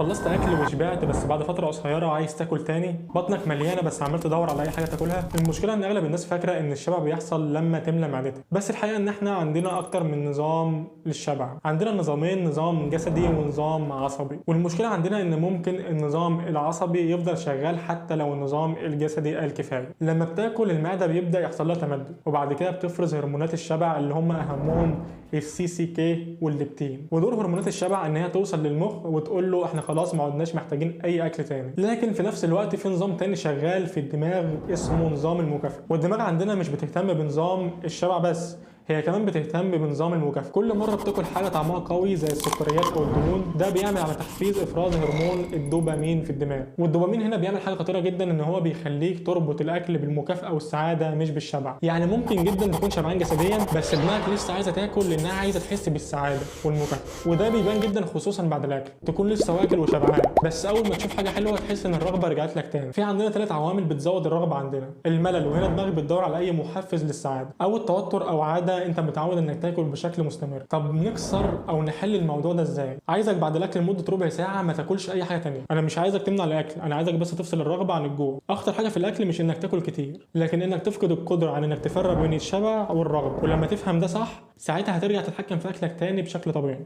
خلصت اكل وشبعت، بس بعد فترة قصيرة عايز تاكل تاني، بطنك مليانة بس عمال تدور على اي حاجة تاكلها. المشكلة ان اغلب الناس فاكره ان الشبع بيحصل لما تملى معدتك، بس الحقيقة ان احنا عندنا اكتر من نظام للشبع. عندنا نظامين، نظام جسدي ونظام عصبي. والمشكلة عندنا ان ممكن النظام العصبي يفضل شغال حتى لو النظام الجسدي قال كفاية. لما بتاكل المعدة بيبدا يحصل لها تمدد، وبعد كده بتفرز هرمونات الشبع اللي هم اهمهم ال CCK والليبتين. ودور هرمونات الشبع ان هي توصل للمخ وتقول له احنا خلاص ما عدناش محتاجين اي اكل تاني. لكن في نفس الوقت في نظام تاني شغال في الدماغ اسمه نظام المكافأة. والدماغ عندنا مش بتهتم بنظام الشبع بس، هي كمان بتهتم بنظام المكافأة. كل مرة بتاكل حاجة طعمها قوي زي السكريات أو الدهون، ده بيعمل على تحفيز إفراز هرمون الدوبامين في الدماغ. والدوبامين هنا بيعمل حاجة خطيرة جدا، إن هو بيخليك تربط الأكل بالمكافأة والسعادة مش بالشبع. يعني ممكن جدا تكون شبعان جسديا بس دماغك لسه عايزة تاكل لأنها عايزة تحس بالسعادة والمكافأة. وده بيبان جدا خصوصا بعد الأكل، تكون لسه واكل وشبعان بس أول ما تشوف حاجة حلوة تحس إن الرغبة رجعت لك تاني. في عندنا 3 عوامل بتزود الرغبة عندنا: الملل، وهنا دماغك بتدور على أي محفز للسعادة، أو التوتر، أو عادة انت متعود انك تاكل بشكل مستمر. طب نكسر او نحل الموضوع ده ازاي؟ عايزك بعد الاكل لمدة ربع ساعة ما تاكلش اي حاجة تانية. انا مش عايزك تمنع الاكل، انا عايزك بس تفصل الرغبة عن الجوع. اخطر حاجة في الاكل مش انك تاكل كتير، لكن انك تفقد القدرة عن انك تفرق بين الشبع والرغبة. ولما تفهم ده صح، ساعتها هترجع تتحكم في اكلك تاني بشكل طبيعي.